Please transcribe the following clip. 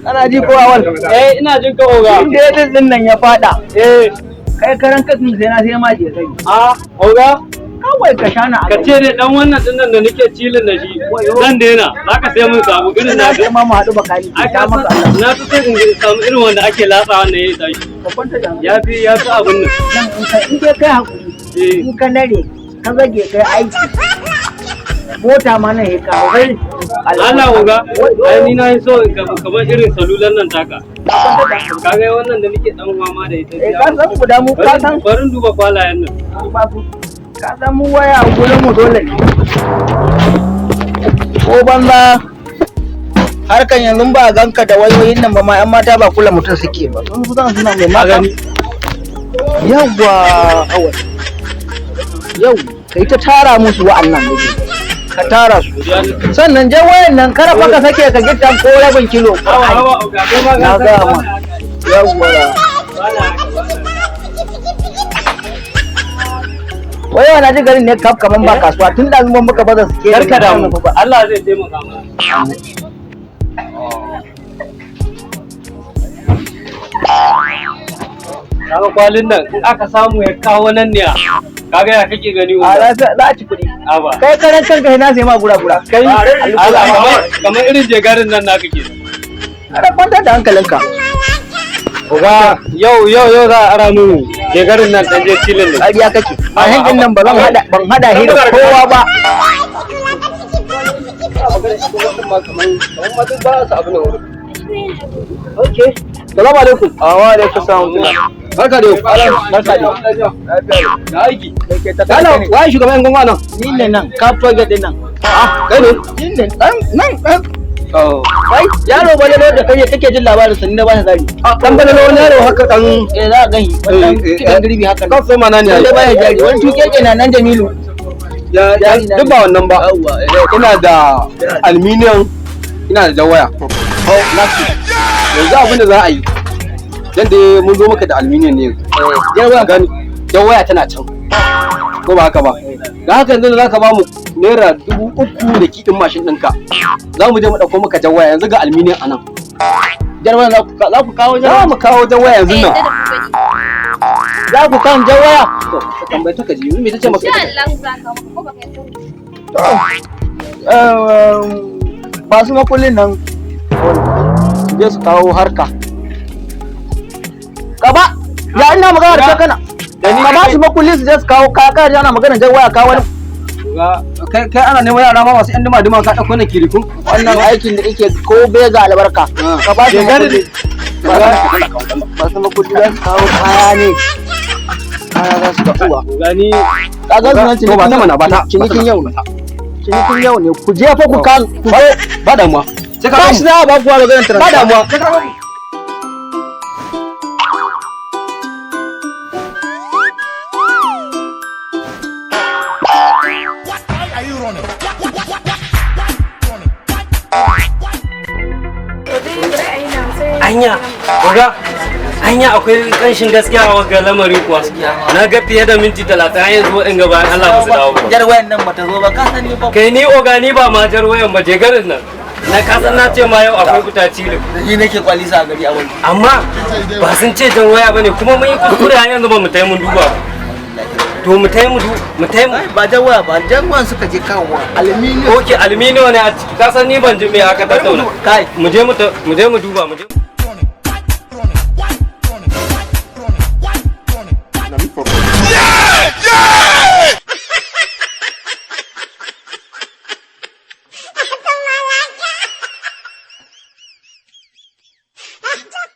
Kana ji ko, Awal? Eh, ina jin ka, oga. Inda ya din nan ya fada. Eh. Kai karan kasin sai na sai ma je kai. A oga. Kawai ka shana a Ka ce dai dan wannan din nan da nake cilin da shi zan daina, zaka sai mun samu irin na na sai ma mu haɗu bakani. Ai ta ka maka san Allah. Na fi son in samu irin wanda ake latsa wannan yayi tashi. Ka kwanta da hankali. Ya fi abun nan. Nan in ka in dai kai hakuri. Eh. In ka nare ka zage kai aiki. Mota ma nan ya kawo. Kai Allah, oga, ai ni na yi so in kamar irin salulan nan taka. Ka ga wannan da nake dan fama da ita. Eh, ka san guda mu ka san Barin duba kwalayen nan. Ba su ka san mu waya gurin mu dole ne. Ko banza harkan yanzu ba ganka da wayoyin nan ba ma, yan mata ba kula mutum suke ba. Sun fi son suna mai Ka maka. gani. Yawwa, Awal. Yau kai ta tara musu wa'annan ne. Ka tara su. Sannan jan wayan nan kar fa ka sake ka gitta ko rabin kilo. Hawa hawa, oga, kai ma Na ka gaya san ma. Yawwa. ba na haka, ba na haka. Wai na ji garin ne kaf kaman ba kasuwa tun da zuwan muka baza suke. Kar ka damu, Allah zai taimaka mana. Kaga kwalin nan in aka samu ya kawo nan ne, kaga ya kake gani, A oga? za a ci kuɗi. Aba. Kai karan kanka na sai ma gura gura. Kai Allah, kamar irin jegarin nan naka ke. Kada kwantar da hankalinka. Oga, yau yau yau za a ara mu jegarin nan dan je cilin ne. Ƙarya kake. A hankin nan ba zan hada ban hada shi da kowa ba. Okay. Salamu alaikum. Wa alaikum salam. Barka da yau. Barka da Da aiki. Hello, Waye shugaban yan gwangwa nan? Ni ne nan, ka project din nan. Ah, kai ne? Ni ne dan nan dan. Oh. Kai, yaro balalo da kai kake jin labarin sa, ni na ba shi zari. Dan balalo wani yaro haka dan Eh, za ka gani wannan kidan girbi haka. Kan so mana ne. Wanda baya jari, wani tuke ke na nan Jamilu. Ya duk ba wannan ba. Ina da aluminium, ina da jawaya. Oh, na yanzu abin da za a yi. Dan da mun zo maka da aluminium ne yanzu. Jawaya gani. Jawaya tana can. Ko ba haka ba? Da haka yanzu da zaka ba mu ₦3,000 da kiɗin mashin ɗinka. Za mu je mu ɗauko maka jawaya, yanzu ga aluminium a nan. Jawaya za ku kawo Za jawaya. mu kawo jawaya yanzu nan. Za ku kan jawaya. To, ka tambaye ta ka ji, me ta ce maka? Insha Allah za ka maka ko baka yi. Ba su makullin nan. Je su kawo harka. Ka ba ya ina magana da kai kana. Ka ba su makulli su je su kawo kaya, kana ana magana jawaya kawo wani. Kai kai ana neman yara ma masu yan duma duma, ka ɗauko na kirikun. Wannan aikin da yake ko bai ga albarka. Ka ba su makulli. Ba su makulli za su kawo kaya ne. Kaya za su ga uwa. Gani. Ka ga sunan To, ba ta mana, ba ta. cinikin yau ne. Cinikin yau ne. Ku je fa ku kan ku zo. Ba damuwa. Sai ka Ba shi za a ba ku wa maganar Ba damuwa. Why are you running? Running? Anya, oga, anya akwai kanshin gaskiya a wagga lamari kuwa. Na ga fiye da minti 30 har yanzu waɗanga bayan Allah ba su dawo ba. Jar wayan nan bata zo ba, ka sani ba. Kai ni oga, ni ba ma jar wayan ba, je garin nan. Na kasan na ce ma yau akwai fita cilin. Ni nake kwalisa a gari a wani. Amma ba sun ce jan waya bane, kuma mun yi kuskure har yanzu ba mu tayi mun duba ba. To mu tayi mu mu tayi mu Ba jar waya ba, jar wayan suka je kawowa. Aluminium. Okay, aluminium ne a ciki. Ka san ni ban ji me aka tattauna. Kai. Mu je mu duba mu je.